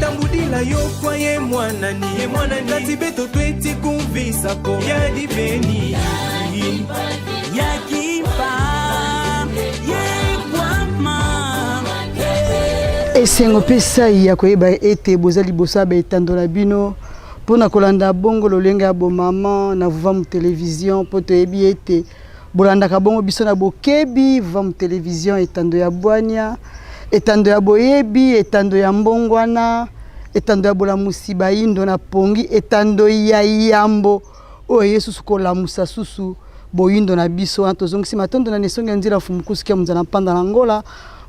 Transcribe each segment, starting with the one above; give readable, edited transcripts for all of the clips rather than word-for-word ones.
Tambudila yo kwa ye mwanani ye mwanani kati beto tweti kumvisako ya dibeni Esengo mpe sai ya koyeba ete boza liboso ya baetando na bino mpo na kolanda bongo lolenge ya bomama na Vuvamu Television, mpo toyebi ete bolandaka bongo biso na bokebi. Vuvamu Television, etando ya bwania, etando ya boyebi, etando ya mbongwana, etando ya bolamusi bayindo na pongi, etando ya yambo oyo eye susu kolamusa susu boyindo na biso. Wana tozongisi matondo na nesongi ya nzela Fumukusu kia Munzala Mpanda na Angola,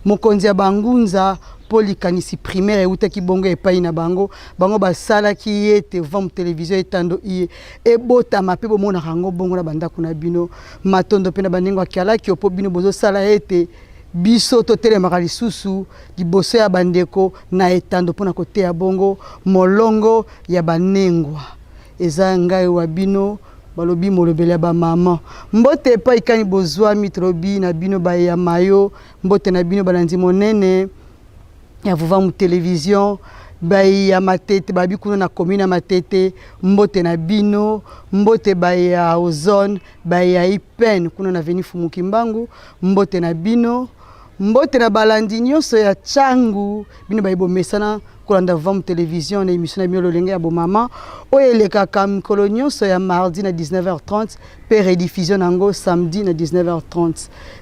mokonzi ya bangunza, mpo likanisi primaire eutaki bongo epai na bango. Bango basalaki ye ete Vuvamu Television etando iye ebotama mpe bomonaka yango bongo na bandako na bino. Matondo mpe na banengo ya Kialakio, mpo bino bozosala ete biso totelemaka lisusu liboso ya bandeko na etando mpo na koteya bongo molongo ya banengwa. Eza ngai wa bino balobi molobeli ya bamama. Mbote epai kani bozwami, tolobi na bino baye ya mayo, mbote na bino balandi monene ya Vuvamu Television, baye ya Matete, babi kuna na commune ya Matete, mbote na bino, mbote baye ya Ozone, baye ya Ipen kuna na Avenue Fumu Kimbangu, mbote na bino, mbote na balandi nyonso ya Tshangu, bino baye bomesana kolanda Vuvamu Television na émission na bino lolenge ya bomama oyo elekaka mikolo nyonso ya mardi na 19h30 pe rediffusion nango samedi na 19h30.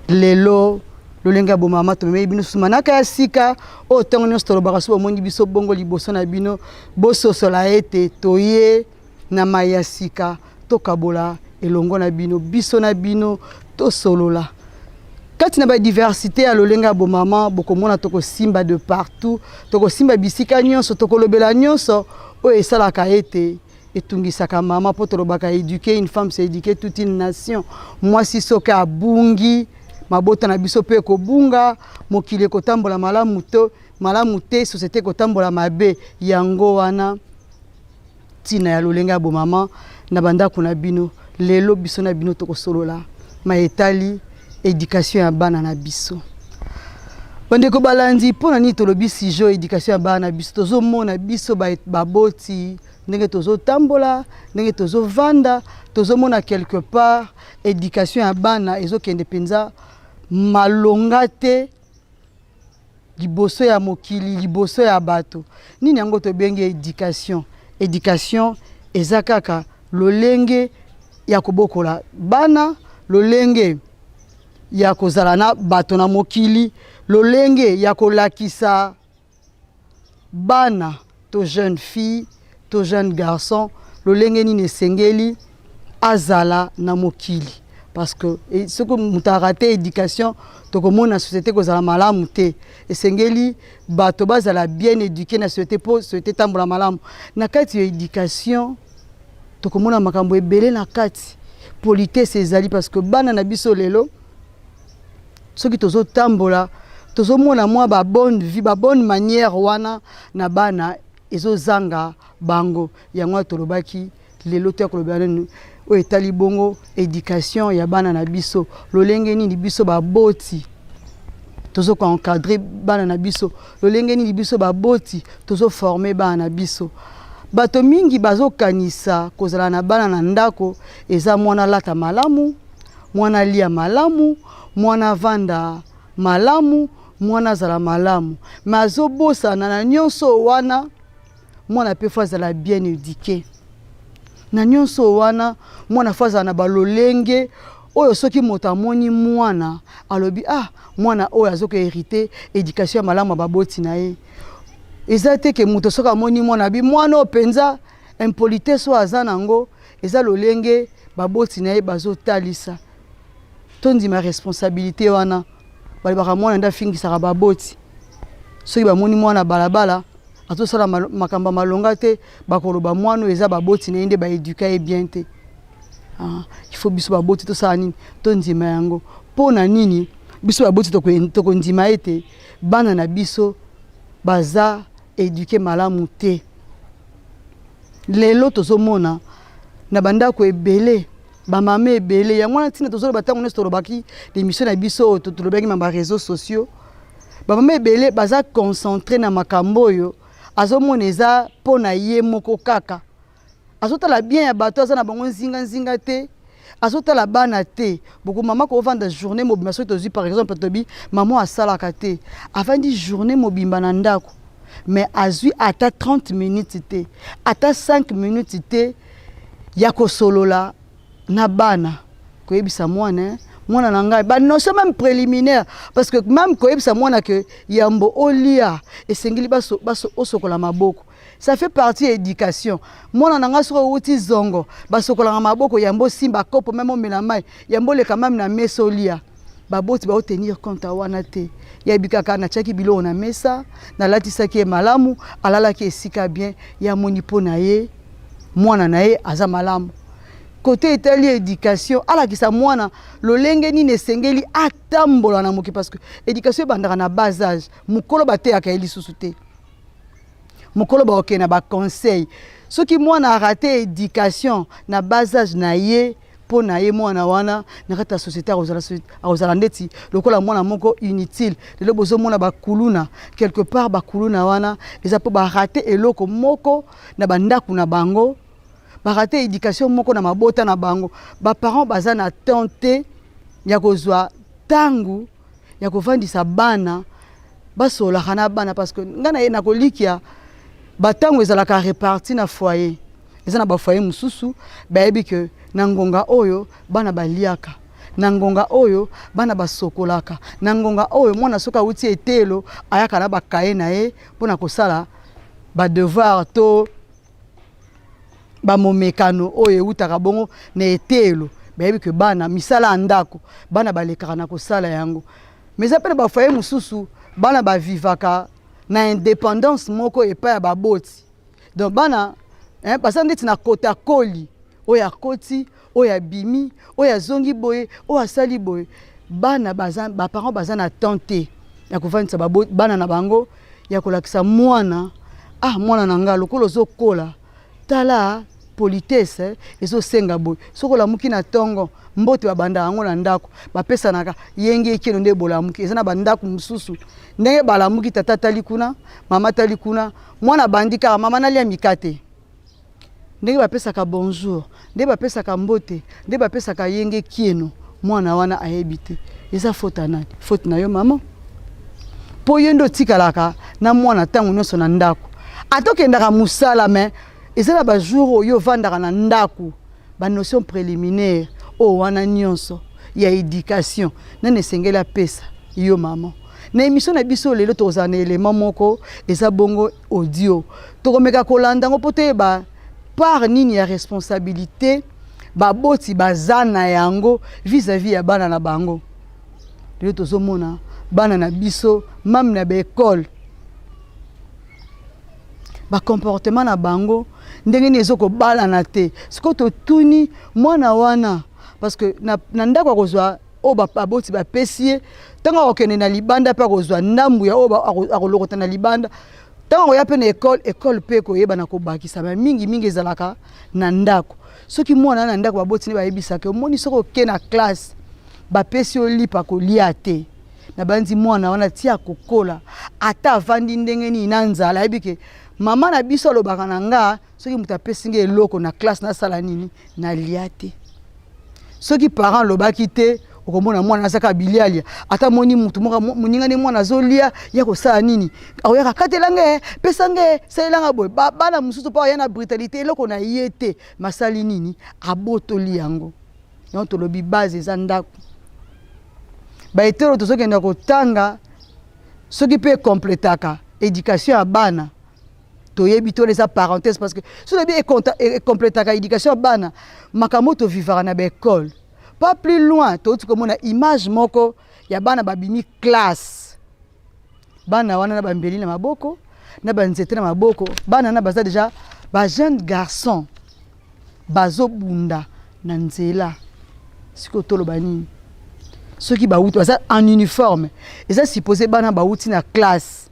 Lelo lolenge ya bomama tomemeli bino susu manaka ya sika oyo ntango nyonso tolobaka so bomoni biso bongo liboso na bino, bososola ete toye na mai ya sika tokabola elongo na bino, biso na bino tosolola kati na badiversité ya lolenge ya bomama. Bokomona tokosimba de partout, tokosimba bisika nyonso, tokolobela nyonso oyo esalaka ete etungisaka mama, mpo tolobaka éduquer une femme, c'est éduquer toute une nation. Mwasi soki abungi, mabota na biso mpe ekobunga, mokili ekotambola malamu to malamu te, société ekotambola mabe. Yango wana ntina ya lolenge ya bomama na bandako na bino. Lelo biso na bino tokosolola maetali éducation ya bana na biso. Bandeko balandi, mpo na nini tolobi sujet éducation ya bana na biso? Tozomona biso baboti ndenge tozotambola, ndenge tozovanda, tozomona quelque part éducation ya bana ezokende mpenza malonga te liboso ya mokili, liboso ya bato. Nini yango tobengi éducation? Éducation eza kaka lolenge ya kobokola bana, lolenge ya kozala na bato na mokili, lolenge ya kolakisa bana to jeune fille to jeune garçon lolenge nini esengeli azala na mokili, parce que soki moto arate éducation, tokomona société kozala malamu te. Esengeli bato bazala bien éduqué na société mpo société etambola malamu. Na kati ya éducation tokomona makambo ebele. Na kati politesse ezali, parce que bana na biso lelo, soki tozotambola, tozomona mwa babonne vie, babonne manière wana na bana ezozanga bango. Yango wana tolobaki lelo to ya kolobela nini oyo etali bongo éducation ya bana na biso, lolenge nini biso baboti tozokoencadre bana na biso, lolenge nini biso baboti tozoforme bana na biso. Bato mingi bazokanisa kozala na bana na ndako eza mwana alata malamu, mwana alia malamu, mwana avanda malamu, mwana azala malamu, me azobosana na nyonso wana mwana mpe faut azala bien éduqué. Na nyonso wana mwana faut azala na balolenge oyo soki moto amoni mwana, alobi: "Ah, mwana oyo azokohérite éducation ya malamu ya baboti na ye." Eza te ke moto soki amoni mwana, abi mwana oyo mpenza impolitesse oyo aza nango eza lolenge baboti na ye bazotalisa. Tondima responsabilité wana. Balobaka mwana nde afingisaka baboti. Soki bamoni mwana balabala Azosala makambo ya malonga te, bakoloba mwana oyo eza baboti na ye nde baéduquer ye bien te. Ah, il faut biso baboti tosala nini? Tondima yango. Mpo na nini biso baboti tokondima ete bana na biso baza éduqué malamu te? Lelo tozomona na bandako ebele, bamama ebele. Yango wana ntina tozoloba ntango nyonso, tolobaki l'émission na biso oyo tolobaki na baréseaux sociaux, bamama ebele baza concentré na makambo oyo azomona eza mpo na ye moko kaka. Azotala bien ya bato aza na bango nzinga-nzinga te, azotala bana te. Boko mama kovanda journée mobimba, soki tozwi par exemple, tobi mama asalaka te, avandi journée mobimba na ndako, mais azwi ata 30 minutes te, ata 5 minutes te ya kosolola na bana, koyebisa mwana, mwana na ngai, banotion même préliminaire. Parce que même koyebisa mwana ke yambo olia esengeli osokola maboko, ça fait partie ya éducation. Mwana na ngai, soki owuti zongo, basokolaka maboko yambo osimba kopo, même omela mai, yambo oleka même na mesa olia. Baboti baotenir compte wana te. Yebi kaka natiaki biloko na mesa, nalatisaki ye malamu, alalaki esika bien, ye amoni mpo na ye mwana na ye aza malamu. Kote etali éducation, alakisa mwana lolenge nini esengeli atambola na moki, parce que éducation ebandaka na bas âge. Mokolo bateyaka ye lisusu te, mokolo bakokende na baconseil. Soki mwana arater éducation na bas âge na ye, mpo na ye mwana wana na kati ya société akozala ndeti lokola mwana moko inutile. Lelo bozomona bakuluna quelque part, bakuluna wana eza mpo barater eloko moko na bandako na bango, barater éducation moko na mabota na bango. Baparent baza na temps te ya kozwa ntango ya kovandisa bana, basololaka na bana. Parce que ngai na ye nakolikia batango ezalaka réparti na foyer. Eza na bafoyer mosusu bayebi ke na ngonga oyo bana baliaka, na ngonga oyo bana basokolaka, na ngonga oyo mwana soki awuti etelo ayaka na bakaye na ye mpona kosala badevoir to bamomekano oyo eutaka bongo na etelo. Bayebi ke bana misala ya ndako, bana balekaka na kosala yango. Mais eza mpe na bafoyer mosusu bana bavivaka na indépendance moko epai ya baboti. Donc bana, hein, baza ndeti na kota koli, oyo akoti, oyo abimi, oyo azongi boye, oyo asali boye. Bana baza, baparent baza na temps te ya kovandisa bana na bango, ya kolakisa mwana: ah, mwana na nga, lokola ozokola, tala politesse ezosenga boye. Soki olamuki na ntongo, mbote babanda yango na ndako, bapesanaka yenge ekeno nde bolamuki. Eza na bandako mosusu, ndenge balamuki, tata tali kuna, mama tali kuna, mwana bandi kaka: "Mama, nalia mikate." Ndenge bapesaka bonjour, nde bapesaka mbote, nde bapesaka yenge kieno, mwana wana ayebi te. Eza faute ya nani? Faute na yo mama, mpo yo nde otikalaka na mwana ntango nyonso na ndako. Ata okendaka mosala, mais eza na bajour oyo ovandaka na ndako. Banotion préliminaire oyo wana nyonso ya éducation, nani esengeli apesa? Yo mama. Na émission na biso lelo, tokozala na élément moko, eza bongo audio. Tokomeka kolanda yango mpo toyeba part nini ya responsabilité baboti baza na yango vis-à-vis ya bana na bango. Lelo tozomona bana na biso, même na baekole, bacomportement na bango ndenge nini ezokobalana te. Sikoyo totuni mwana wana, parce que na ndako akozwa oyo baboti bapesi ye, ntango akokende na libanda mpe akozwa ndambu ya oyo akolokota na libanda. Ntango akoya mpe na ekole, ekole mpe ekoyeba na kobakisa. Ma mingimingi ezalaka na ndako. Soki mwana na ndako baboti nde bayebisaka: "Omoni, soki oke na classe, bapesi yo lipa, kolia te." Nabandi mwana wana ti akokola, ata avandi ndenge nini na nzala, ayebi ke mama na biso alobaka na nga, soki moto apesi nga eloko na classe, nasala nini? Nalia te. Soki parent alobaki te, okomona mwana azaka bilialia. Ata moni mutu moko, moninga nde mwana azolia, ya kosala nini? Akoyaka: "Katela nge, pesa nge, salelanga boye." Bana mosusu mpo aya na brutalité, eloko na ye te, masali nini? Abotoli yango. Yango tolobi base eza ndako. Baetelo tozokenda kotanga, soki mpe ekompletaka éducation ya bana, toyebi to wana eza parenthèse. Parce que soki toyebi ekompletaka éducation ya bana, makambo tovivaka na baekole, pas plus loin touti komona image moko ya bana babimi classe, bana wana na bambeli na maboko. na banzete na maboko. Bana na baza deja ba jeune garçon, bazobunda na nzela. Sikoyo toloba nini? Soki bawuti, baza en uniforme, eza supposé bana bawuti na classe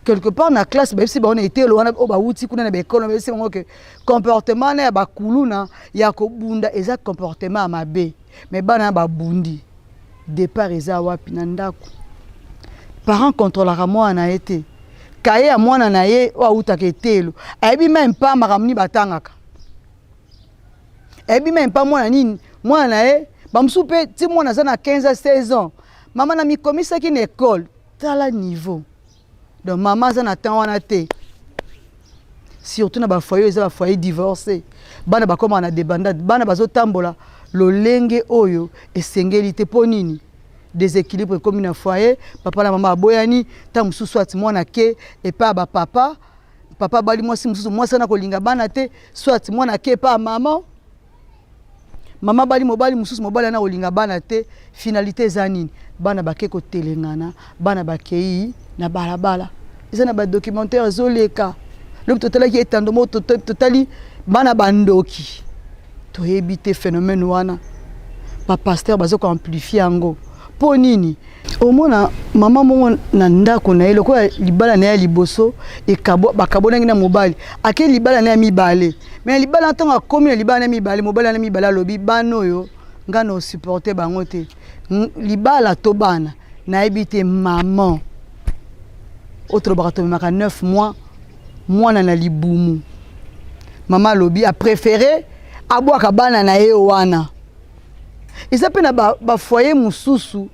quelque part. Na classe bayebisi bango, na etelo wana oyo bawuti kuna na baekole, bayebisi bango ke comportement na ya bakuluna ya kobunda eza comportement ya mabe. Mais bana na babundi, départ eza wapi? Na ndako. Parent contrôlaka mwana na ye te. Kaye ya mwana na ye oyo awutaka etelo, ayebi même pas makambo nini batangaka, ayebi même pas mwana nini mwana na ye. Bamosusu mpe ti mwana aza na 15 à 16 ans, mama na mikomisaki na ekole. Tala niveau. Donc mama aza na temps wana te. Surtout na bafoyer, eza bafoyer divorcé, bana bakomaka na débandade, bana bazotambola lolenge oyo esengeli te. Mpo nini? Déséquilibre ekomi na foyer, papa na mama aboyani. Ntango mosusu ati mwana ke epai ya bapapa, papa abali mwasi mosusu, mwasi wana kolinga bana te. Soit mwana ke epai ya mama, mama bali mobali mosusu, mobali wana kolinga bana te. Finalité eza nini? Bana bake kotelengana, bana bakei na balabala. Eza na badocumentaire ezoleka. Lobi totalaki etando moko, totali bana bandoki. Toyebi te phénomène wana, bapasteur baza koamplifier yango mpo nini. Omona mama moko na ndako na ye, lokola libala na ye ya liboso bakabonaki na mobali, ake libala na ye ya mibale. Mais na libala, ntango akomi na libala na mibale, mobali na mibale alobi: "Bana oyo, ngai na osupporte bango te. Libala to bana, nayebi te." Mama oyo tolobaka, tomemaka 9 mois mwana na libumu. Mama alobi apréféré abwaka bana na ye wana. Eza mpe na bafoyer ba mosusu,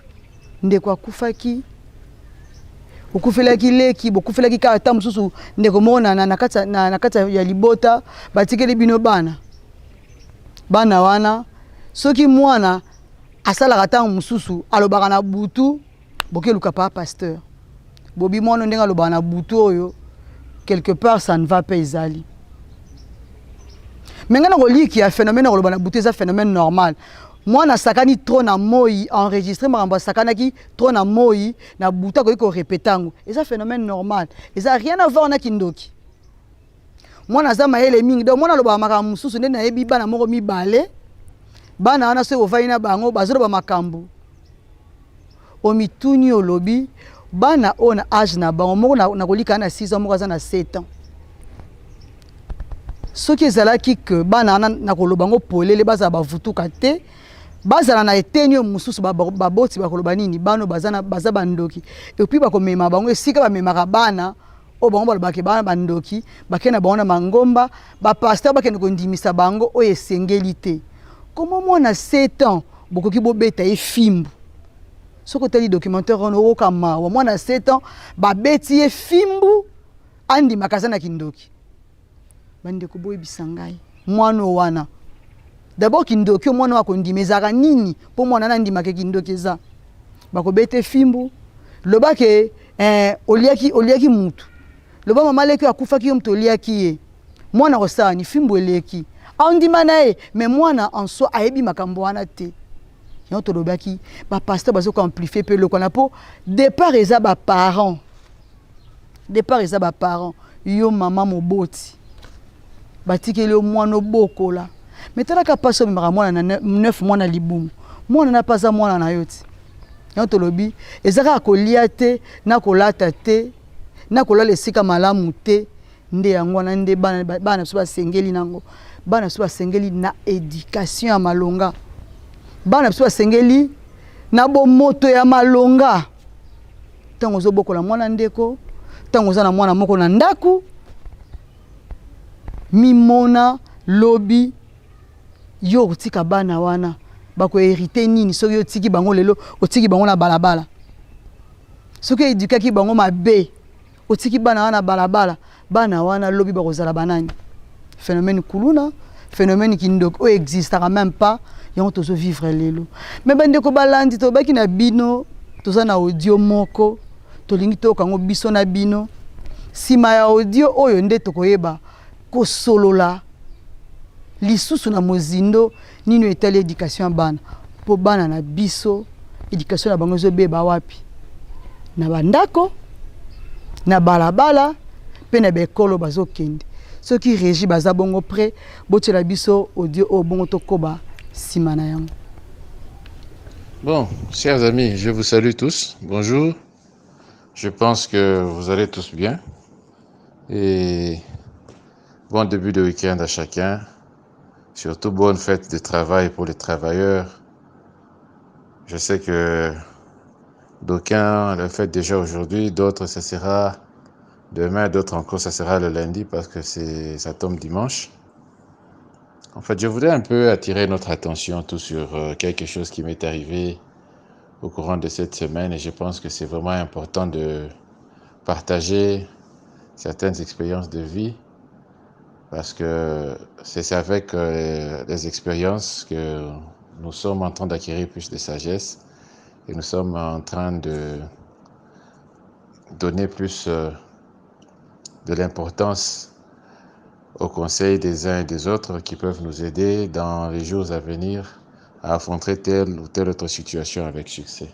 ndeko akufaki, okufelaki leki, bokufelaki kaka ta mosusu ndeko moko na kati ya libota, batikeli bino bana. Bana wana, soki mwana asalaka, ntango mosusu alobaka na butu, bokeluka pa pasteur, bobi mwana ndenge alobaka na butu oyo, quelque part ça ne va pas. Ezali me ngai na koliki ya phénomène ya koloba na butu eza phénomène normal. Mwana asakani trop na moi, enregistre makambo asakanaki trop na moi, na butu akoki korépéter yango. Eza phénomène normal, eza rien à voir na kindoki. Mwana aza mayele mingi, donc mwana alobaka makambo mosusu. Nde nayebi bana moko mibale, bana wana soki ovandi na bango, bazoloba makambo, omituni, olobi bana oyo na age na bango, moko nakolika na 6 ans, moko aza na 7 ans. Soki ezalaki ke bana wana, nakoloba yango polele, bazala bavutuka te, bazala na eteni oyo mosusu, baboti bakoloba nini? Bana baza, baza bandoki. Et puis bakomema bango esika bamemaka bana oyo bango balobaka bana bandoki, bakende na bango na mangomba, bapasteur bakende kondimisa bango oyo esengeli te. Komo mwana 7 ans bokoki bobeta ye fimbu? Soki otali documentaire wana, okoka mawa. Mwana 7 ans babeti ye fimbu, andimaka aza na kindoki. Bandeko, boyebisa ngai, mwana wana d'abord, kindoki oyo mwana oyo akondima ezalaka nini? Mpo mwana wana andimaka kindoki eza bakobeta fimbu, lobake oliaki, oliaki mutu, loba mama leki oyo akufaki, yo mutu oliaki ye. Mwana kosala ni fimbu eleki, andima na ye. Mais mwana en soi ayebi makambo wana te. Yango tolobaki, bapasteur bazokoamplifier mpe eloko wana, mpo départ eza baparent, départ eza baparent. Yo mama moboti, batikeli yo mwana obokola. Mais talaka mpasi, omemaka mwana na 9 mwana libumu, mwana na mpe aza mwana na yo ti. Yango tolobi, eza kaka kolia te, na kolata te, na kolala esika malamu te. Nde yango wana nde bana bana biso basengeli nango. Bana biso basengeli na éducation ya malonga, bana biso basengeli na bomoto ya malonga. Ntango ozobokola mwana, ndeko, ntango oza na mwana moko na ndako, mimona lobi yo okotika bana wana bakohériter nini? Soki otiki bango lelo, otiki bango na balabala, soki éduquaki bango mabe, otiki bana wana balabala, bana wana lobi bakozala banani? Phénomène kuluna, phénomène kindoki oyo existaka même pas, yango tozovivre lelo. Mais bandeko balandi, tobaki na bino, toza na audio moko tolingi toyoka yango biso na bino. Nsima ya audio oyo nde tokoyeba kosolola lisusu na mozindo nini etali éducation ya bana, mpo bana na biso, éducation na bango ezobeba wapi? Na bandako. Na balabala mpe na baekolo bazokende. Soki régie baza bongo prêt, botiela biso audio oyo, bongo tokoba nsima na yango. Bon, chers amis, je vous salue tous. Bonjour. Je pense que vous allez tous bien. Et bon début de week-end à chacun. Surtout bonne fête de travail pour les travailleurs. Je sais que d'aucuns le fêtent déjà aujourd'hui, d'autres ça sera demain, d'autres encore ça sera le lundi parce que c'est ça tombe dimanche. En fait, je voudrais un peu attirer notre attention tout sur quelque chose qui m'est arrivé au courant de cette semaine et je pense que c'est vraiment important de partager certaines expériences de vie parce que c'est avec les expériences que nous sommes en train d'acquérir plus de sagesse et nous sommes en train de donner plus de l'importance aux conseils des uns et des autres qui peuvent nous aider dans les jours à venir à affronter telle ou telle autre situation avec succès.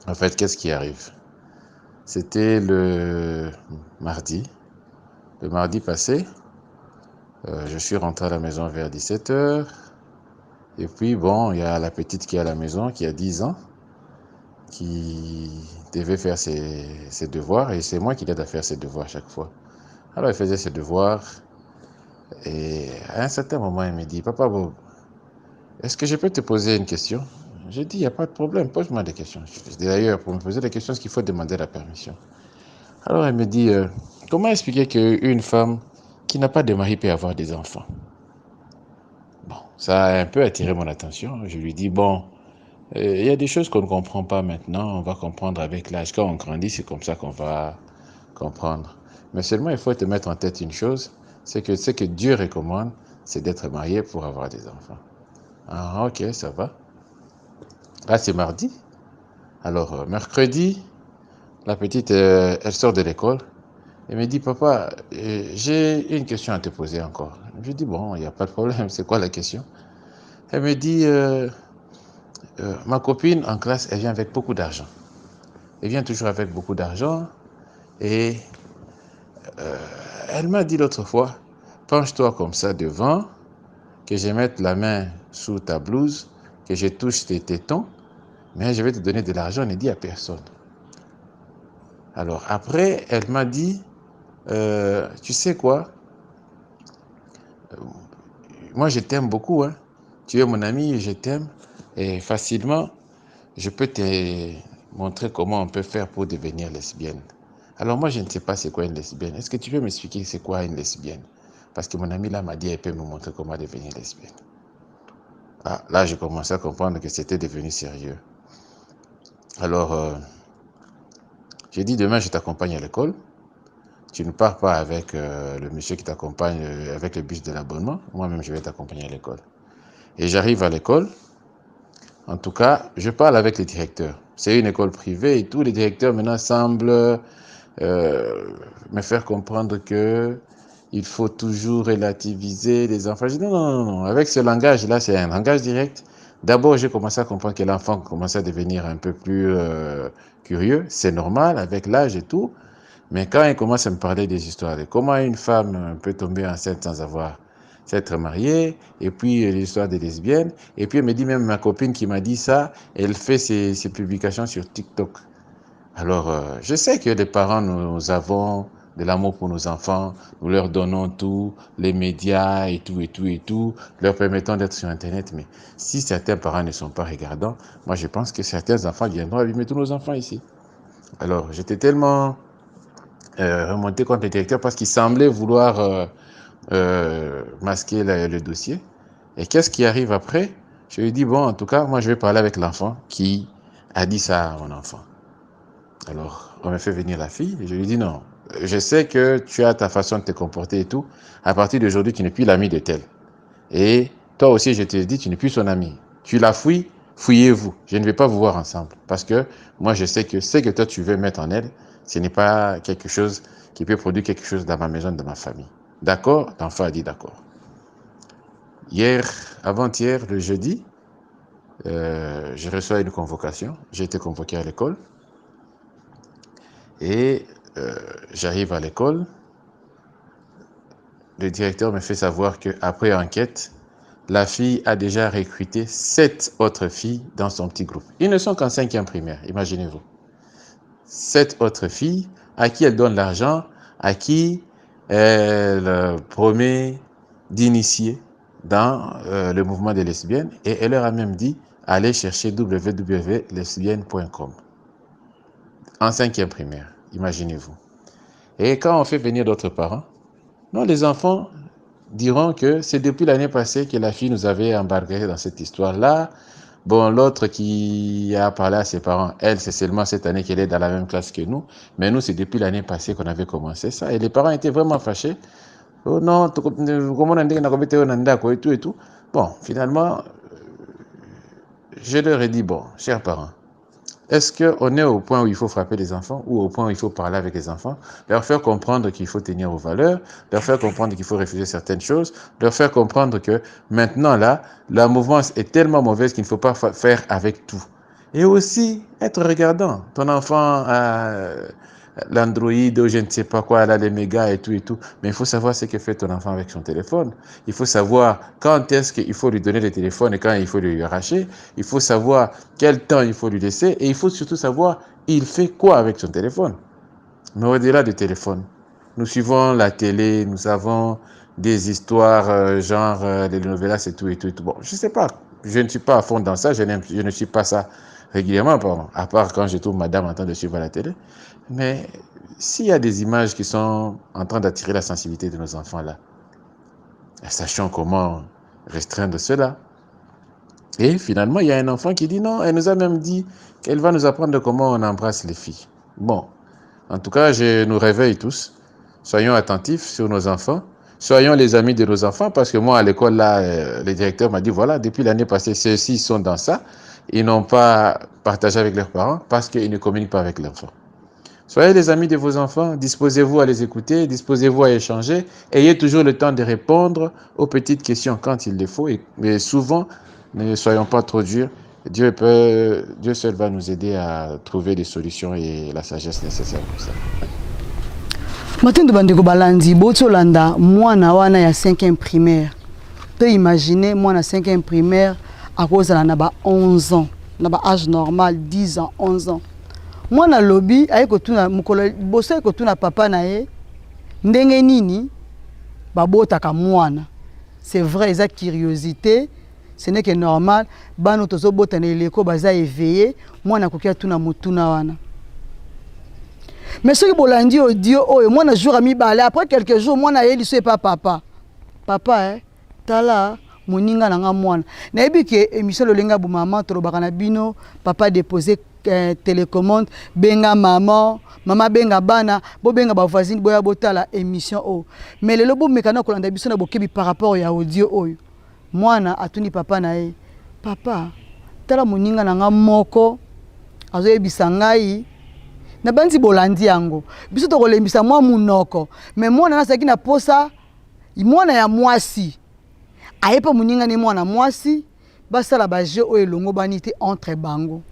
En fait, qu'est-ce qui arrive? C'était le mardi. Le mardi passé, je suis rentré à la maison vers 17h. Et puis, bon, il y a la petite qui est à la maison, qui a 10 ans, qui devait faire ses devoirs. Et c'est moi qui l'aide à faire ses devoirs chaque fois. Alors, elle faisait ses devoirs. Et à un certain moment, elle me dit: «Papa Bob, est-ce que je peux te poser une question?» J'ai dit: «Il n'y a pas de problème, pose-moi des questions.» D'ailleurs, pour me poser des questions, il faut demander la permission. Alors, elle me dit: «Comment expliquer qu'une femme qui n'a pas de mari peut avoir des enfants?» Bon, ça a un peu attiré mon attention. Je lui dis: «Bon, il y a des choses qu'on ne comprend pas maintenant, on va comprendre avec l'âge. Quand on grandit, c'est comme ça qu'on va comprendre. Mais seulement, il faut te mettre en tête une chose, c'est que ce que Dieu recommande, c'est d'être marié pour avoir des enfants.» «Ah, ok, ça va.» Là, c'est mardi. Alors, mercredi, la petite, elle sort de l'école et me dit: «Papa, j'ai une question à te poser encore.» Je dis: «Bon, il n'y a pas de problème, c'est quoi la question?» Elle me dit: «Ma copine en classe, elle vient avec beaucoup d'argent. Elle vient toujours avec beaucoup d'argent et elle m'a dit l'autre fois: penche-toi comme ça devant, que je mette la main sous ta blouse, que je touche tes tétons, mais je vais te donner de l'argent, ne dis à personne. Alors après, elle m'a dit: tu sais quoi, moi je t'aime beaucoup, hein. Tu es mon ami, je t'aime, et facilement, je peux te montrer comment on peut faire pour devenir lesbienne. Alors moi, je ne sais pas c'est quoi une lesbienne. Est-ce que tu peux m'expliquer c'est quoi une lesbienne? Parce que mon ami là m'a dit, elle peut me montrer comment devenir lesbienne.» Ah, là, j'ai commencé à comprendre que c'était devenu sérieux. Alors, j'ai dit: «Demain, je t'accompagne à l'école. Tu ne pars pas avec le monsieur qui t'accompagne avec le bus de l'abonnement. Moi-même, je vais t'accompagner à l'école.» Et j'arrive à l'école. En tout cas, je parle avec les directeurs. C'est une école privée et tous les directeurs maintenant semblent me faire comprendre que il faut toujours relativiser les enfants. Je dis: «Non, non, non, non. Avec ce langage-là, c'est un langage direct.» D'abord, j'ai commencé à comprendre que l'enfant commençait à devenir un peu plus curieux. C'est normal avec l'âge et tout. Mais quand il commence à me parler des histoires de comment une femme peut tomber enceinte sans avoir s'être mariée, et puis l'histoire des lesbiennes, et puis elle me dit même: «Ma copine qui m'a dit ça, elle fait ses publications sur TikTok.» Alors, je sais que les parents, nous avons de l'amour pour nos enfants, nous leur donnons tout, les médias et tout, et tout, et tout, leur permettant d'être sur Internet. Mais si certains parents ne sont pas regardants, moi je pense que certains enfants viendront abîmer tous nos enfants ici. Alors, j'étais tellement remonté contre le directeur parce qu'il semblait vouloir masquer le dossier. Et qu'est-ce qui arrive après? Je lui dis: «Bon, en tout cas, moi je vais parler avec l'enfant qui a dit ça à mon enfant.» Alors, on m'a fait venir la fille et je lui dis: «Non, je sais que tu as ta façon de te comporter et tout. À partir d'aujourd'hui, tu n'es plus l'ami de tel. Et toi aussi, je te dis, tu n'es plus son ami. Tu la fouilles, fouillez-vous. Je ne vais pas vous voir ensemble. Parce que moi, je sais que ce que toi, tu veux mettre en elle, ce n'est pas quelque chose qui peut produire quelque chose dans ma maison, dans ma famille. D'accord?» L'enfant a dit d'accord. Hier, avant-hier, le jeudi, je reçois une convocation. J'ai été convoqué à l'école. Et j'arrive à l'école, le directeur me fait savoir qu'après enquête, la fille a déjà recruté 7 autres filles dans son petit groupe. Ils ne sont qu'en 5e primaire, imaginez-vous. 7 autres filles à qui elle donne l'argent, à qui elle promet d'initier dans le mouvement des lesbiennes. Et elle leur a même dit, allez chercher w w w point lesbienne point com. En 5e primaire, imaginez-vous. Et quand on fait venir d'autres parents, non, les enfants diront que c'est depuis l'année passée que la fille nous avait embarqués dans cette histoire-là. Bon, l'autre qui a parlé à ses parents, elle, c'est seulement cette année qu'elle est dans la même classe que nous. Mais nous, c'est depuis l'année passée qu'on avait commencé ça. Et les parents étaient vraiment fâchés. Oh non, comment on a dit qu'on a commis un ndako et tout et tout. Bon, finalement, je leur ai dit, bon, chers parents, est-ce qu'on est au point où il faut frapper les enfants ou au point où il faut parler avec les enfants, leur faire comprendre qu'il faut tenir aux valeurs, leur faire comprendre qu'il faut refuser certaines choses, leur faire comprendre que maintenant là, la mouvance est tellement mauvaise qu'il ne faut pas faire avec tout. Et aussi, être regardant. Ton enfant a l'Android ou je ne sais pas quoi, là, les mégas et tout et tout. Mais il faut savoir ce que fait ton enfant avec son téléphone. Il faut savoir quand est-ce qu'il faut lui donner le téléphone et quand il faut lui arracher. Il faut savoir quel temps il faut lui laisser et il faut surtout savoir il fait quoi avec son téléphone. Mais au-delà du téléphone, nous suivons la télé, nous avons des histoires genre les novelas et tout et tout et tout. Bon, je sais pas, je ne suis pas à fond dans ça, je ne suis pas ça régulièrement, pardon, à part quand je trouve madame en train de suivre la télé. Mais s'il y a des images qui sont en train d'attirer la sensibilité de nos enfants là, sachons comment restreindre cela. Et finalement, il y a un enfant qui dit non, elle nous a même dit qu'elle va nous apprendre comment on embrasse les filles. Bon, en tout cas, je nous réveille tous. Soyons attentifs sur nos enfants. Soyons les amis de nos enfants, parce que moi, à l'école, là, le directeur m'a dit, voilà, depuis l'année passée, ceux-ci sont dans ça. Ils n'ont pas partagé avec leurs parents parce qu'ils ne communiquent pas avec l'enfant. Soyez les amis de vos enfants, disposez-vous à les écouter, disposez-vous à échanger, ayez toujours le temps de répondre aux petites questions quand il le faut, mais souvent, ne soyons pas trop durs. Dieu seul va nous aider à trouver des solutions et la sagesse nécessaire pour ça. Matondo bandeko balandi, botolanda mwana wana ya 5e primaire. To imaginer mwana 5e primaire akozala na ba 11 ans, na ba âge normal 10 ans, 11 ans. Mwana lobi aye kotuna mokolo boso aye kotuna papa na ye ndenge nini babotaka mwana. C'est vrai, eza curiosité, ce n'est que normal. Bano tozobota na eleko baza éveillé, mwana akoki atuna motuna wana. Mais soki bolandi audio oyo mwana jour ya mibale, après quelques jours mwana ayeli so epa papa. Papa, tala moninga na nga mwana. Nayebi ke émission lolenga bo mama tolobaka na bino, papa déposer télécommande, benga maman, mama benga bana, bobenga ba voisine boya botala émission oyo. Mais lelo bomeka na kolanda biso na bokebi par rapport ya audio oyo. Mwana atuni papa na ye, papa, tala moninga na nga moko azoyebisa ngai na bandi bolandi yango. Biso tokolembisa mwa munoko, mais mwana nazalaki na posa mwana ya mwasi aye mpe moninga ne mwana mwasi basala ba jeu oyo elongo bani te entre bango.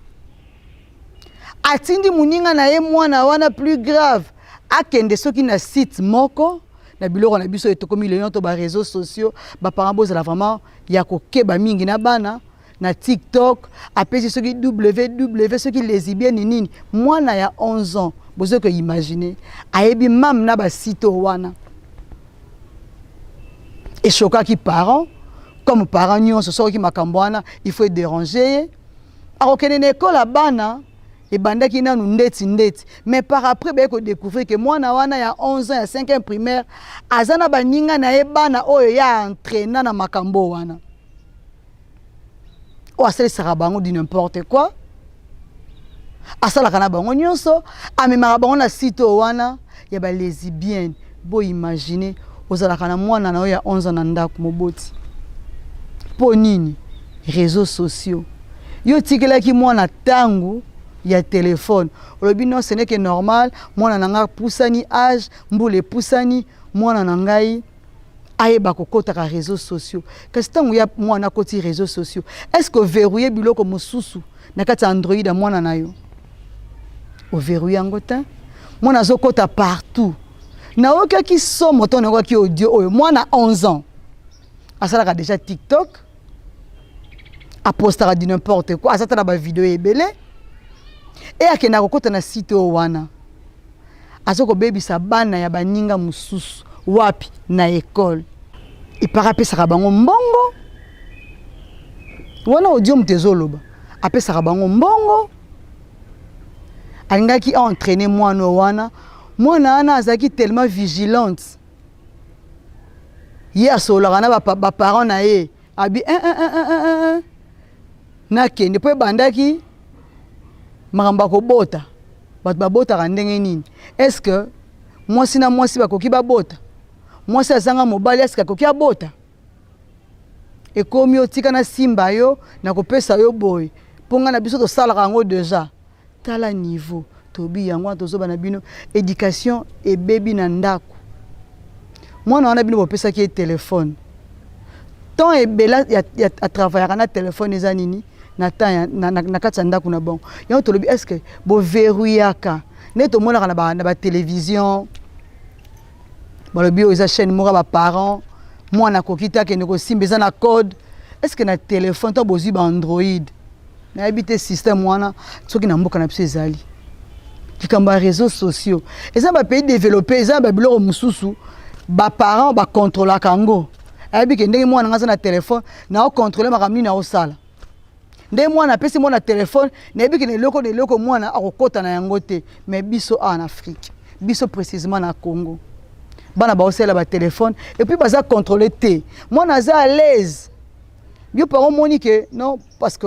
Atindi moninga na ye mwana wana plus grave akende soki na site moko na biloko na biso etokomi lelo to ba réseaux sociaux. Ba parents bozala vraiment ya kokeba mingi na bana na TikTok, apesi soki www soki lesbienne nini. Mwana ya 11 ans bozoki koimagine ayebi même na ba site wana. Eshokaki parent comme parent nyonso, soki makambo wana il faut déranger ye. Akokende na ekole ya bana ebandaki nanu ndeti ndeti, mais par après baye kodécouvrir ke mwana wana ya 11 ans ya 5e primaire aza na baninga na ye bana oyo ya entraîna na makambo wana oyo asalisaka bango du n'importe quoi, asalaka na bango nyonso, amemaka bango na site oyo wana ya balesbienne. Boimagine ozalaka na mwana na oyo ya 11 ans na ndako moboti, mpo nini réseaux sociaux yo otikelaki mwana ntango ya telefone, olobi non, ce n'est que normal, mwana na ngai apusani âge, mbula epusani, mwana na ngai ayeba kokɔtaka réseaux sociaux. Kasi ntango ya mwana akoti réseaux sociaux, est ce que overrouille biloko mosusu na kati ya Android ya mwana na yo? Overrouille yango te. Mwana azokɔta partout. Nayokaki somo to nayokaki audio oyo, mwana 11 ans asalaka déjà TikTok, apostaka du n'importe quoi, aza ta na bavideo ebele e akendaka kokɔta na site oyo wana, aza kobebisa bana ya baninga mosusu. Wapi? Na ekole. Epara apesaka bango mbongo wana. Audio moto ezoloba, apesaka bango mbongo. Alingaki entraîner mwana wana. Mwana wana azalaki tellement vigilante, ye asololaka na baparent na ye, abi 1 1 1 1 1 nakende mpo ebandaki makambo ya kobota. Bato babotaka ndenge nini? Est ce que mwasi na mwasi bakoki babota? Mwasi azanga mobali, est-ce akoki abota? Ekomi otika na simba yo na kopesa yo boye, mpo ngai na biso tosalaka yango déjà. Tala niveau tobi yango wana, tozoba na bino, éducation ebebi na ndako. Mwana wana, bino bopesaki ye telefone, temps ebele atravaillaka na telefone. Eza nini na temps na kati ya ndako na bango? Yango tolobi, est ce que boverrouillaka nde tomonaka na batélévision? Balobi oyo eza chaîne moko ya baparent, mwana akoki te akende kosimba, eza na code. Est ce que na telefone to bozwi baandroid, nayebi te système wana soki na mboka na biso ezali. Likambo ya réseaux sociaux eza bapays développé, eza na babiloko mosusu baparent bakontrolaka yango. Ayebi ke ndenge mwana nga aza na telefone, naocontrôle makambo nini aosala. Nde mwana apesi mwana telefone, nayebi ke na eloko na eloko mwana akokɔta na yango te. Mais biso awa na Afrique, biso précisément na Congo, bana baosalela batelefone et puis baza contrôle te. Mwana aza à l'aise. Yo parent omoni ke non, parce que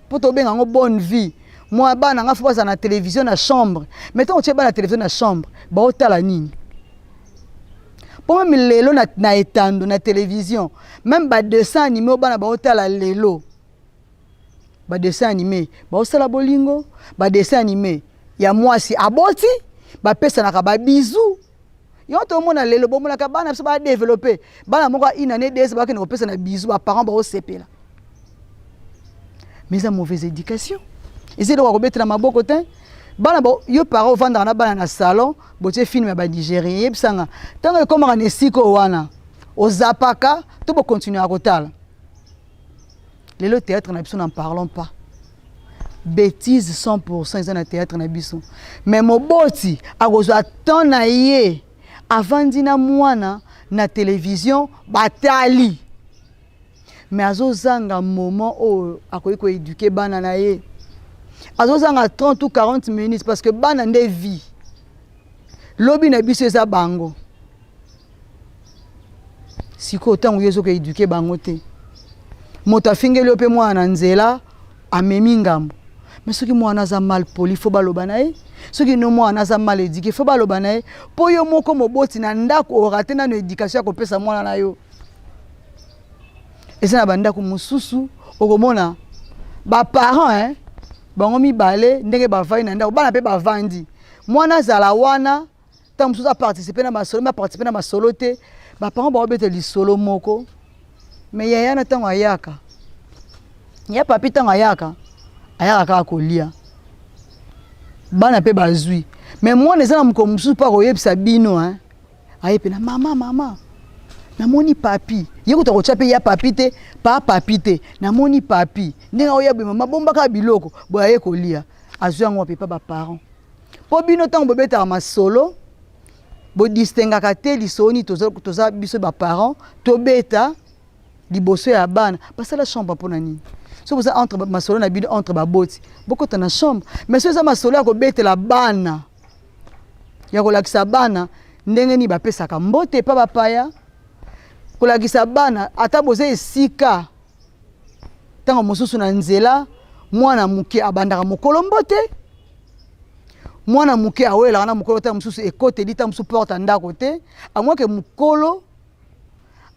mpo tobenga yango bonne vie, mwa bana nga faut bazala na télévision na chambre. Mais ntango otie bana télévision na chambre, baotala nini? Mpo même lelo na etando na télévision, même badessin animé oyo bana baotala lelo, badessin animé baosala bolingo, badessin animé ya mwasi aboti, bapesanaka babisous. Yo tomona lelo, bomonaka bana biso badéveloppe, bana moko ya une année, 2, bakende kopesa na bisous, baparent baosepela. Mais eza mauvaise éducation, eza eloko ya kobetela maboko te. Bana, yo parent ovandaka na bana na salon, botie film ya banigérien, yebisanga, ntango ekomaka na esika oyo wana, ozapaka to bokontinuaka kotala? Lelo théâtre na biso, n'en parlons pas, bêtise 100 eza na théâtre na biso. Mais moboti akozwa temps na ye, avandi na mwana na télévision, batali, mais azozanga moment oyo akoki koéduquer bana na ye. Azozanga 30 ou 40 minutes, parce que bana nde vie, lobi na biso eza bango. Sikoyo ntango yo ezokoéduquer bango te, moto afingeli yo mpe mwana na nzela, amemi ngambo. Mais soki mwana aza mal poli, faut baloba na ye. Soki no mwana aza mal éduqué, faut baloba na ye. Mpo yo moko moboti na ndako orater nano éducation ya kopesa mwana na yo. Eza na bandako mosusu, okomona baparent, hein, bango mibale ndenge bavandi na ndako, bana mpe bavandi. Mwana azala wana, ntango mosusu aparticipe na masolo, mais aparticipe na masolo te. Baparent baobeta lisolo moko, mais yaya na ntango ayaka, ya papi ntango ayaka, ayaka kaka kolia, bana mpe bazwi. Mais mwana eza na mokolo mosusu mpo akoyebisa bino, hein, aye mpe na mama: "Mama, namoni papi." Ye kuta kotya mpe ya papi te, pa papi te, "Namoni papi ndenge aoya boye, mama, bombaka biloko boye, aye kolia." Azwi yango wapi? Pa baparent. Mpo bino ntango bobetaka masolo, bodistingaka te lisolo nini toza, toza biso baparent tobeta liboso ya bana. Basala chambre mpona nini? So boza entre masolo na bino entre baboti, bokota na chambre. Mais so eza masolo ya kobetela bana, ya kolakisa bana ndenge nini bapesaka mbote epa bapaya, kolakisa bana ata boza esika, ntango mosusu na nzela, mwana moke abandaka mokolo mbote, mwana moke awelaka na mokolo, ntango mosusu ekoteli, ntango mosusu porte ya ndako te, amwake mokolo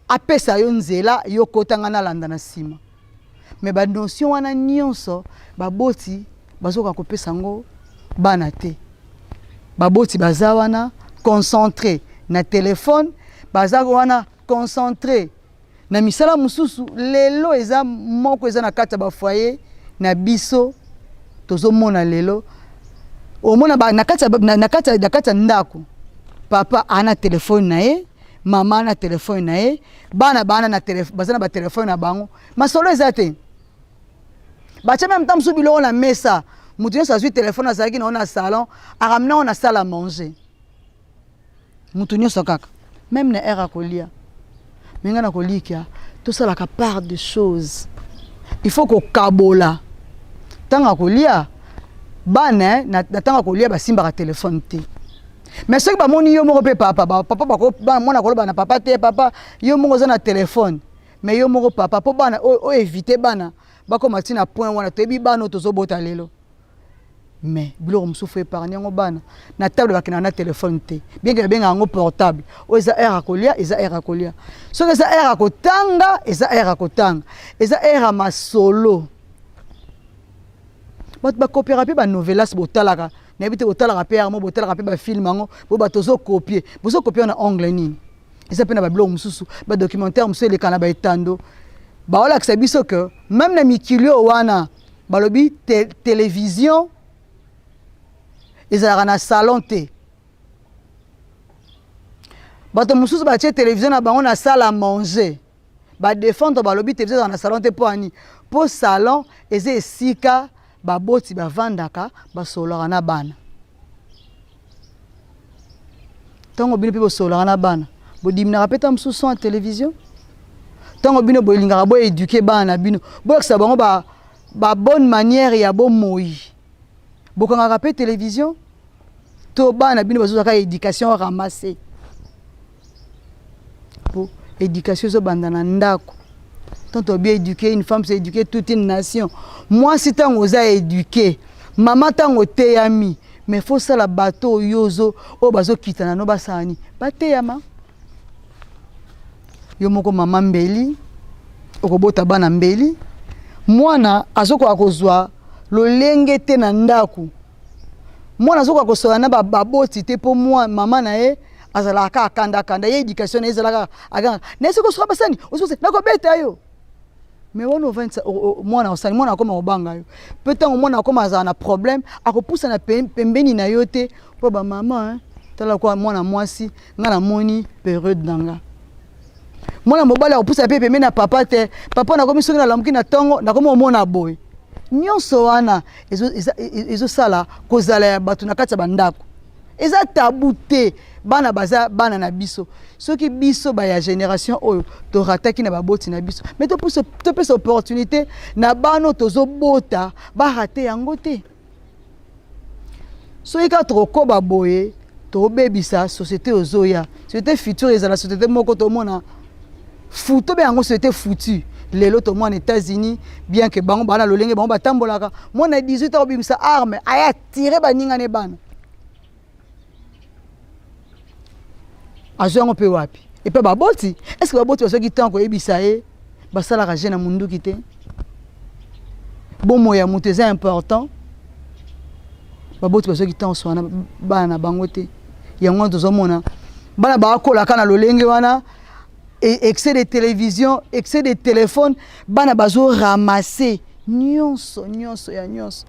apesa yo nzela, yo kotanga, nalanda na nsima. Mais banotion wana nyonso, baboti bazokoka kopesa yango bana te. Baboti baza wana concentré na telefone, baza wana concentré na misala mosusu. Lelo eza moko eza na kati ya bafoyer na biso, tozomona lelo. Omona na kati na kati na kati ya ndako, papa ana telefone na ye, mama na telefone na ye, bana bana na telefone, baza na batelefone na bango, masolo eza te. Batia meme ntango mosusu biloko na mesa, moto nyonso azwi telefone azalaki nango na salon, aramena yango na salle à manger, moto nyonso kaka même na heure akolia. Me ngai nakolikia tosalaka part de choses, il faut kokabola ntango akolia. Bana na ntango akolia basimbaka telefone te. Mais soki bamoni yo moko mpe papa, papa, mwana koloba na papa te: "Papa, yo moko oza na telefone." Mais yo moko papa, mpo bana oyo évite bana bakóma ntina point wana. Toyebi bana oyo tozobota lelo, mais biloko mosusu épargne yango. Bana na table bakendaka na telefone te, bien que babengaka yango portable. Oyo eza heure ya kolia, eza heure ya kolia. Soki eza heure ya kotanga, eza heure ya kotanga, eza heure ya masolo. Bato bakopiaka mpe banovelas botalaka, nayebi te, botalaka mpe yango, botalaka mpe bafilm yango. Bo bato ozokopie, bozokopie na angle nini? Eza mpe na babiloko mosusu, badocumentaire mosusu eleka na baetando, baolakisa biso ke même na mikili oyo wana balobi te, télévision ezalaka na salon te. Bato mosusu batie télévision na bango na salle à manger, badéfendre, balobi télévision ezalaka na salon te. Mpo ani? Mpo salon eza esika baboti bavandaka, basololaka na bana. Ntango bino mpe bosololaka na bana, bodiminaka mpe ta mosusu son ya télévision. Ntango bino bolingaka boéduquer bana na bino, bolakisa bango babonne ba manière ya bomoi, bokangaka mpe télévision to bana bino bazozwaka éducation ramassé? Po éducation ezobanda na ndako. Tant tobi éduquer une femme, c'est éduquer toute une nation. Mwasi, ntango oza éduqué, mama, ntango oteyami, mais faut sala bato oyo ozo oyo bazokita nano basala nini? Bateyama. Yo moko mama mbeli, okobota bana mbeli, mwana azokoka kozwa lolenge te na ndako, mwana azokoka kosola na baboti te, mpo mwa mama na ye azalaka kaka kandakanda. Ye éducation na ye ezalaka aganga na ye. Soki osoka basani, nakobeta yo. Mais wana ovandisa mwana, osali mwana akoma kobanga yo. Mpe ntango mwana akoma azala na problème, akopusana pembeni na yo te, mpo bamama tala kwa mwana mwasi nga namoni période na nga. Mwana mobali akopusana mpe pembeni na papa te: "Papa, nakomi soki nalamuki na ntongo, nakomi omona boye." Nyonso wana ezosala kozala ya bato na kati ya bandako eza tabu te. Bana baza bana na biso. Soki biso baya génération oyo torataki na baboti na biso, mais topesa opportunité na bana oyo tozobota barate yango te. Soki kaka tokokoba boye, tobebisa société ozoya. Société future ezala société moko tomona fu, tobe yango société future. Lelo tomona États-Unis, bien que bango bana lolenge bango batambolaka, mwana 18 akobimisa arme, aya tire baninga ne bana. Azwi yango mpe wapi? Epe baboti, est ce que baboti bazwaki ntango koyebisa ye basalaka je na munduki te? Bomoi ya moto eza important. Baboti bazwaki ntango swana bana na bango te. Yango wana tozomona bana bakolaka na lolenge wana, excès de télévision, excès de téléphone. Bana bazoramasser nyonso, nyonso ya nyonso.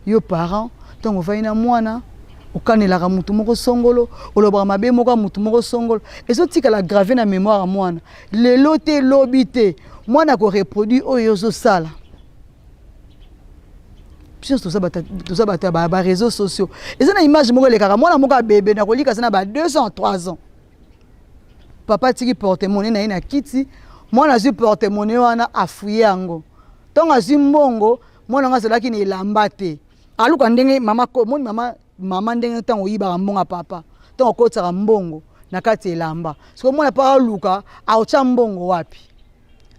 Yo parent, ntango ovandi na mwana, okanelaka motu moko songolo, olobaka mabe moko ya motu moko songolo, ezotikala grave na mémoire ya mwana. Lelo te, lobi te, mwana akoreproduire oyo ozosala. Biso toza bato ya baréseaux sociaux. Eza na image moko elekaka, mwana moko abebe na kolika, aza na ba 2 ans, 3 ans, papa atiki porte-monnaie na ye na kiti. Mwana azwi porte-monnaie wana, afuye yango. Ntongo azwi mbongo, mwana yango azalaki na elamba te. Aluka ndenge mama moni mama, mama ndenge ntango oyibaka mbongo ya papa, ntango okotisaka mbongo na kati ya elamba. Soki omona mpo aluka aotya mbongo wapi,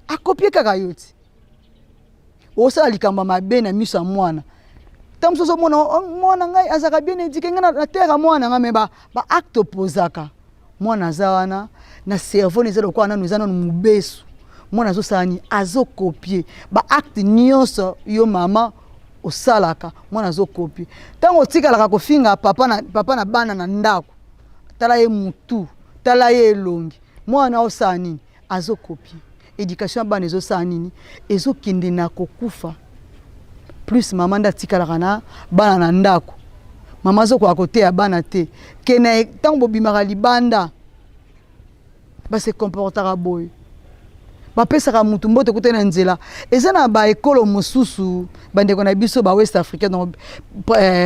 akopie kaka yo ti osala likambo ya mabe na miso ya mwana. Ntango mosusu omona, oh, mwana ngai azalaka bien éduqué, ngai nateyaka mwana ngai, mais baacte opozaka mwana aza wana na cerveau eza lokola nanu eza nanu mobesu. Mwana azosala nini? Azokopie baacte nyonso yo mama osalaka. Mwana azokopie. Ntango otikalaka kofinga papa na, papa na bana na ndako, tala ye mutu, tala ye elongi, mwana osala nini? Azokopie. Éducation ya bana ezosala nini? Ezokende na kokufa. Plus mama nde atikalaka na bana na ndako. Mama azokoka koteya bana te. Ke na ntango bobimaka libanda, ba se comportaka boye. Bapesaka mutu mbote kuta na nzela. Eza na ba ekolo mosusu, bandeko na biso ba West Africain, donc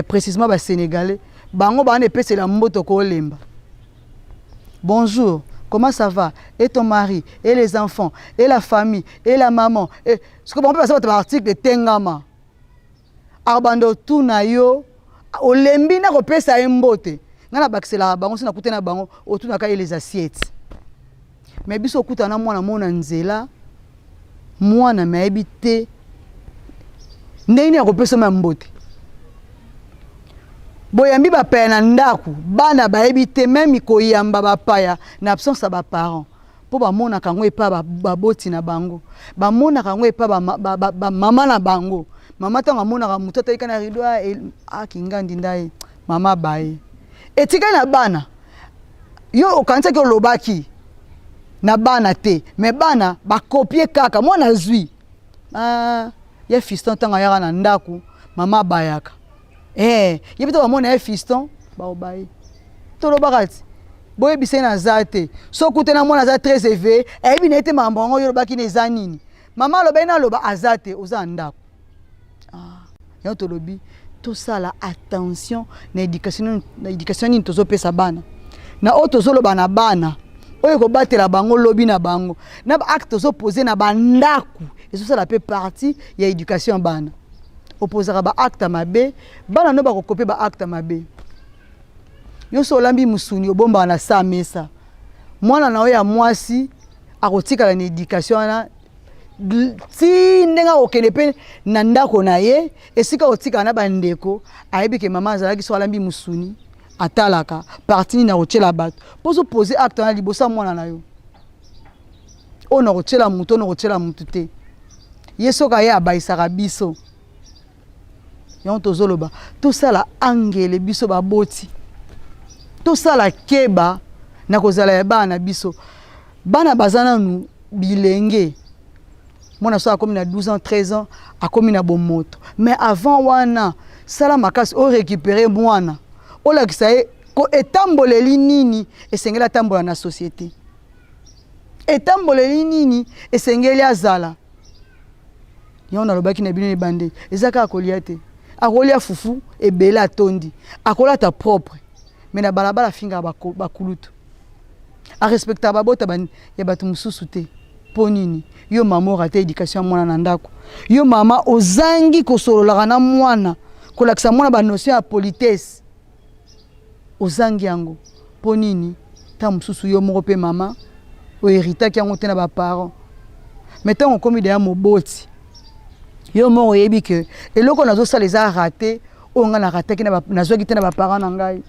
précisément ba Sénégalais, bango ba na epesela mbote kolemba. Bonjour, comment ça va? Et ton mari, et les enfants, et la famille, et la maman. Et ce que bango mpe baza bato ba article etengama. Akobanda otuna yo, olembi na kopesa ye mbote. Ngai nabakiselaka bango, so nakute na bango, otunaka ye les assiettes. Mais biso okutana na mwana mona nzela, mwana me ayebi te ndenge nini akopesa ma mbote. Boyambi bapaya na ndako, bana bayebi te meme koyamba bapaya na absence ya baparent, mpo bamonaka yango epa baboti na bango, bamonaka yango epa bamama na bango. Mama ntango amonaka motu atalika na rideau, akingandi ndai mama baye etikali na bana. Yo okanisaki olobaki na bana te, me bana bakopie kaka. Mwana azwi ye fiston, ntango ayaka na ndako mama abayaka ye mpe to bamona ye fiston baobaye. Tolobaka ti boyebisa ye naza te. So okutana mwana aza très éveillé, ayebi na ye te makambo yango yo olobaki na eza nini. Mama aloba ye naloba aza te, oza na ndako. Yango tolobi tosala attention na éducation, na éducation nini tozopesa bana, na oyo tozoloba na bana, oyo ekobatela bango lobi na bango, na baacte tozopose na bandako ezosala mpe partie ya éducation ya bana. Opozaka baacte mabe, bana no bakokope baacte mabe. Nyonso olambi mosuni, obombaka na sa mesa, mwana na oyo ya mwasi akotikala na éducation wana ti ndenge akokende mpe na ndako na ye, esika akotikala na bandeko, ayebi ke mama azalaki so alambi mosuni atalaka partie nini akotiela bato. Mpo ozopose acte wana liboso ya mwana na yo, oyo nakotiela motu, oyo nakotiela motu te. Ye soki aye abayisaka biso. Yango tozoloba tosala angele, biso baboti tosala keba na kozala ya bana na biso. Bana baza nanu bilenge. Mwana so akomi na 12 ans, 13 ans, akomi na bomoto. Mais avant wana, sala makasi orécupérer mwana, olakisa ye ko etamboleli nini esengeli atambola na société, etamboleli nini esengeli azala. Yango nalobaki na bino ebande, eza kaka kolia te. Akolia fufu ebele, atondi, akolata propre, mais na balabala afingaka bakulutu, arespectaka babota ya bato mosusu te. Mpo nini? Yo mama orate éducation ya mwana na ndako. Yo mama ozangi kosololaka na mwana, kolakisa mwana banotion ya politesse, ozangi yango. Mpo nini? Ntango mosusu yo moko mpe mama ohéritaki yango te na baparent. Mais ntango okomi deya moboti, yo moko oyebi ke eloko nazosala eza raté, oyo ngai narataki, nazwaki te na baparent na ngai,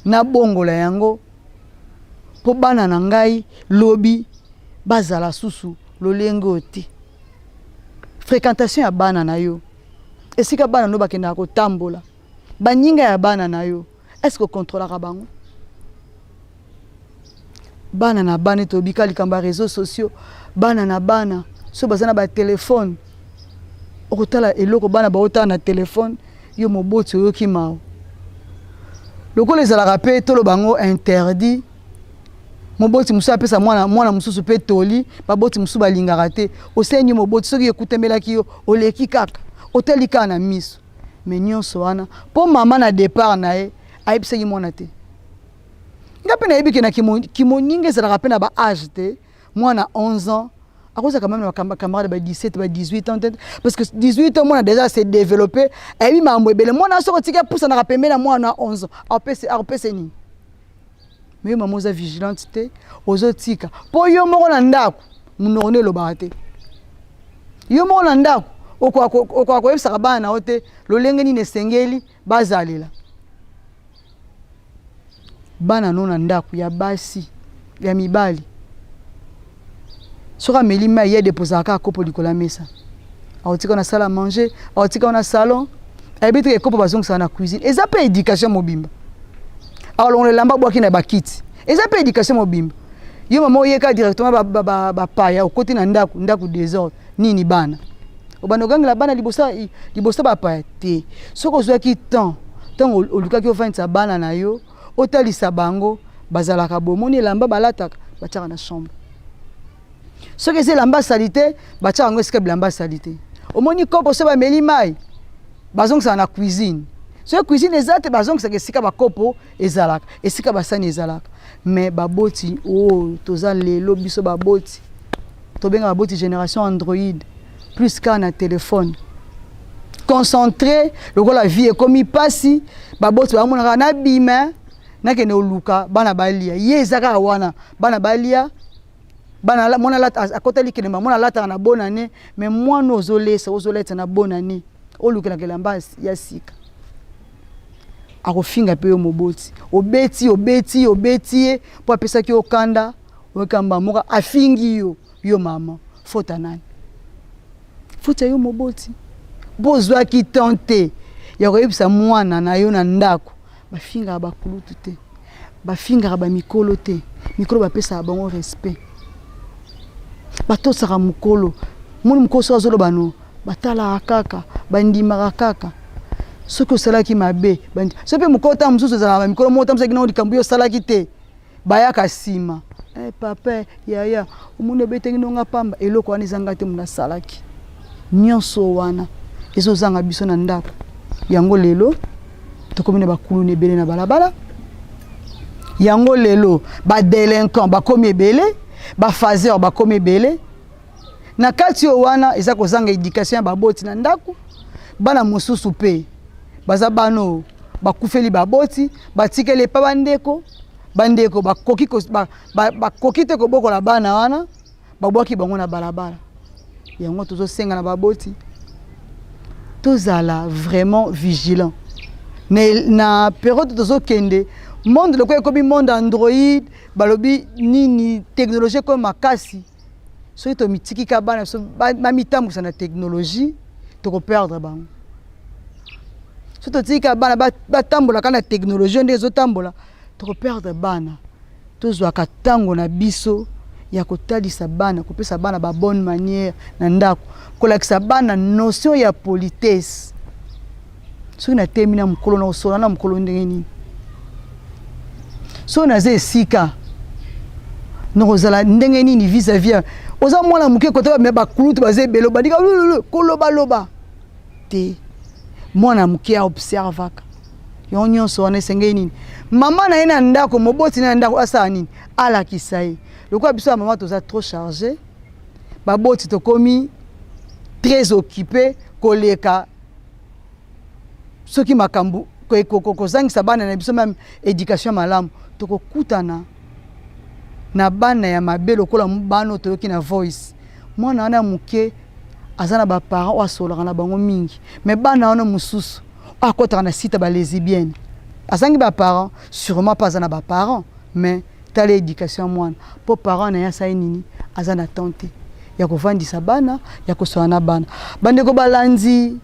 nabongola yango mpo bana na ngai lobi bazala susu lolenge oyo te. Fréquentation ya bana na yo, esika bana no bakendaka kotambola, baninga ya bana na yo, est ce que okontrolaka bango? Bana na bana, tobika likambo ya réseaux sociaux, bana na bana so baza na batelefone, okotala eloko bana baotala na telefone, yo moboti oyoki mawa. Lokola ezalaka mpe toloba yango interdit, moboti mosusu apesa mwana, mwana mosusu mpe toli, baboti mosusu balingaka te. Osengi moboti, soki ekutemelaki yo, oleki kaka otali kaka na miso. Me nyonso wana mpo mama na départ na ye ayebisaki mwana te. Nga mpe nayebi ke na kimoninga ezalaka mpe na baage te. Mwana 11 ans akozala quand même na bacamarade ba 17, ba 18 ans, parce que 18 ans mwana déjà s'est développé, ayebi makambo ebele. Mwana soki otika apusanaka pembeni na mwana 11 ans, akopesa nini? Me yo mama oza vigilante te, ozotika mpo yo moko na ndako monoko nde elobaka te. Yo moko na ndako okoka koyebisaka bana na yo te lolenge nini esengeli bazalela. Bana no na ndako ya basi, ya mibali, soki ameli mai, ye adepozaka kaka kopo likolo ya mesa, akotika na salle à manger, akotika na salon. Ayebi te ekopo bazongisaka na cuisine. Eza mpe éducation mobimba. Akolongola elamba, abwaki na bakiti, eza mpe éducation mobimba. Yo mama oyeka directement bapaya, okoti na ndako, ndako désordre nini? Bana Obanda kogangela bana liboso liboso bapaya te. Soki ozwaki temps, ntango olukaki ofandisa bana na yo, otalisa bango bazalaka bomoni elamba balataka, batiaka na chambre. Soki eza elamba sali te, batiaka yango esika bilamba sali te. Omoni kopo, so bameli mai, bazongisaka na cuisine. Soki cuisine eza te, bazongisaka esika bakopo ezalaka, esika basani ezalaka. Mais baboti oyo, oh, toza lelo, biso baboti, tobenga baboti génération Android, plus kaka na telefone concentré. Lokola vie ekomi mpasi, baboti bamonaka nabima, nakende koluka bana balia. Ye eza kaka wana, bana balia, bana mwana akota likelemba, mwana alataka na bonne année. Mais mwana ozolesa, ozolatisa na bonne année, olukelaka elamba ya sika, akofinga mpe yo moboti. Obeti, obeti, obeti ye mpo apesaki yo kanda, oyokamba moko afingi yo. Yo mama, fota nani? Fota yo moboti, mpo ozwaki temps te ya koyebisa mwana na yo na ndako bafingaka bakulutu te, bafingaka bamikolo te. Mikolo bapesaka bango respect, batosaka mokolo. Moni mokolo soki azoloba no, batalaka kaka, bandimaka kaka. Soki osalaki mabe, soki mpe mokolo ntango mosusu ezalaka bamikolo moko, ntango mosusu nao likambo yo osalaki te, bayaka nsima: "Eh, papa, yaya, omoni obetengi nonga pamba, eloko wana ezanga te, moto asalaki." Nyonso wana ezozanga biso na ndako. Yango lelo tokomi na bakuluna ebele na balabala. Yango lelo badélinquant bakomi ebele, baphaseur bakomi ebele na kati oyo. Wana eza kozanga éducation ya baboti na ndako. Bana mosusu mpe baza bana oyo bakufeli baboti, batikeli epa bandeko. Bandeko bakoki, bakoki te kobokola bana wana, babwaki bango na balabala. Yango tozosenga na baboti tozala vraiment vigilant na période tozokende. Monde lokola ekomi monde Android, balobi nini, technologie ekomi makasi. Soki tomitiki ka bana biso bamitambwisa na technologie, tokoperdre bango. Soki totiki ka bana batambola kaka na technologie ndenge ezotambola, tokoperdre bana. Tozwaka ntango na biso ya kotalisa bana, kopesa bana babonne manière na ndako, kolakisa bana notion ya politesse. Soki natemi na mokolo, na kosola na mokolo ndenge nini? Soki naza esika, nakozala ndenge nini vis-à-vis? Oza mwana moke, kota bakulutu baza ebele, obandika kolobaloba te. Mwana moke aobservaka yango nyonso wana. Esengeli nini? Mama na ye na ndako, moboti na ndako asala nini? Alakisa ye. Lokola biso ya mama toza trop chargé, baboti tokomi très occupé koleka, soki makambo kozangisa bana na biso même éducation malamu, tokokutana na bana ya mabe lokola bana oyo toyoki na voice. Mwana wana moke aza na baparent oyo asololaka na bango mingi, mais bana wana mosusu oyo akɔtaka na site ya balesbienne azangi baparent? Sûrement mpe aza na baparent, mais tala éducation ya mwana, mpo parent na ye asali nini? Aza na temps te ya kovandisa bana, ya kosola na bana. Bandeko balandi,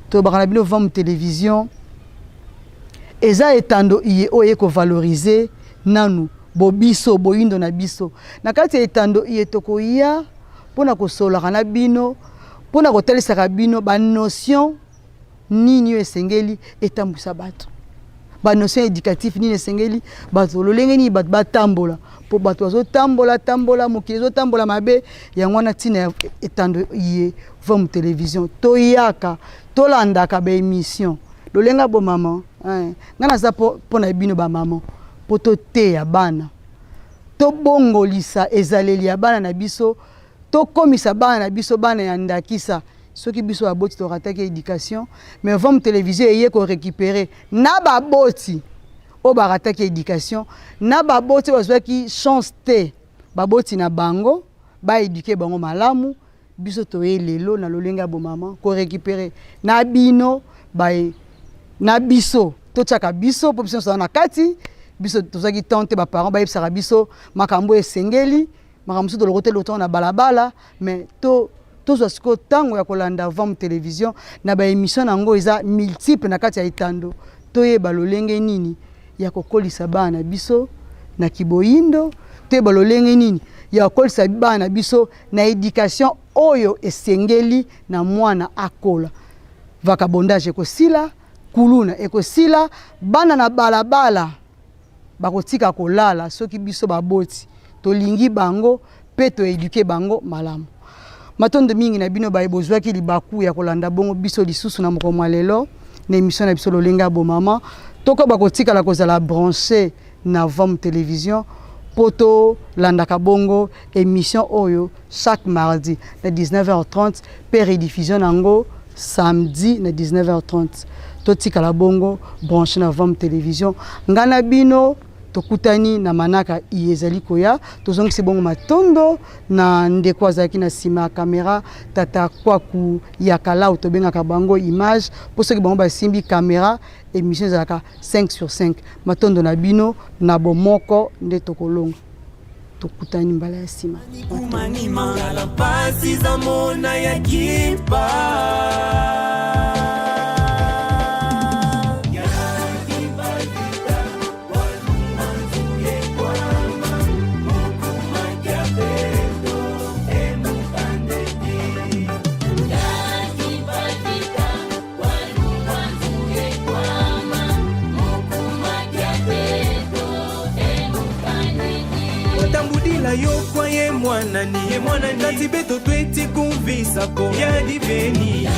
tolobaka na bino, Vam Télévision eza etando iye oyo ekovaloriser nanu bobiso boyindo na biso. Na kati ya etando iye, tokoya mpona kosololaka na bino, mpona kotalisaka bino banotion nini oyo esengeli etambwisa bato, banotion éducative nini esengeli bato, lolenge nini bato batambola, mpo bato bazotambola tambola, mokili ezotambola mabe. Yango wana ntina ya etando ye Vam Télévision. Toyaka, tolandaka baémission lolenga bomama. Ngai naza mpo na bino bamama, mpo toteya bana, tobongolisa ezaleli ya bana na biso, tokomisa bana na biso bana ya ndakisa. Soki biso baboti torataki éducation, mais Vam Télévision eye korécupérer na baboti oyo barataki éducation, na baboti oyo bazwaki chance te baboti na bango baéduquer bango malamu. Biso toye lelo na lolenge ya bomama korécupérer na bino baye na biso, totiaka biso, mpo biso nyonso na kati. Biso tozwaki temps te baparent bayebisaka biso makambo esengeli, makambo mosusu toloko te lotongo na balabala. Mais to tozwa sikoyo ntango ya kolanda Vam Télévision na baémission na yango eza multiple na kati ya etando, toyeba lolenge nini ya kokolisa bana na biso na kiboyindo, toyeba lolenge nini ya kokolisa bana na biso na education oyo esengeli na mwana akola. Vagabondage ekosila, kuluna ekosila, bana na balabala bakotika kolala soki biso baboti tolingi bango mpe toeduke bango malamu. Matondo mingi na bino baye bozwaki libaku ya kolanda bongo biso lisusu na mokolo mwa lelo na emission na biso Lolenge ya Bomama. Tokoba kotikala kozala branche na Vam Television mpo tolandaka bongo emission oyo chaque mardi na 19h30 mpe rediffusion na yango samedi na 19h30. Totikala bongo branche na Vam Television. Ngai na bino tokutani na manaka iye ezali koya. Tozongisi bongo matondo na ndeko azalaki na nsima ya kamera, tata Kwaku ya Kalau, tobengaka bango image mpo soki bango basimbi kamera emission ezalaka 5 sur 5. Matondo na bino na bomoko nde tokolonga. Tokutani mbala ya nsima. Pasi za mona ya kipa. Watambudila yo kwa ye mwanani ye mwanani kati beto tweti kumvisako ya diveni ya.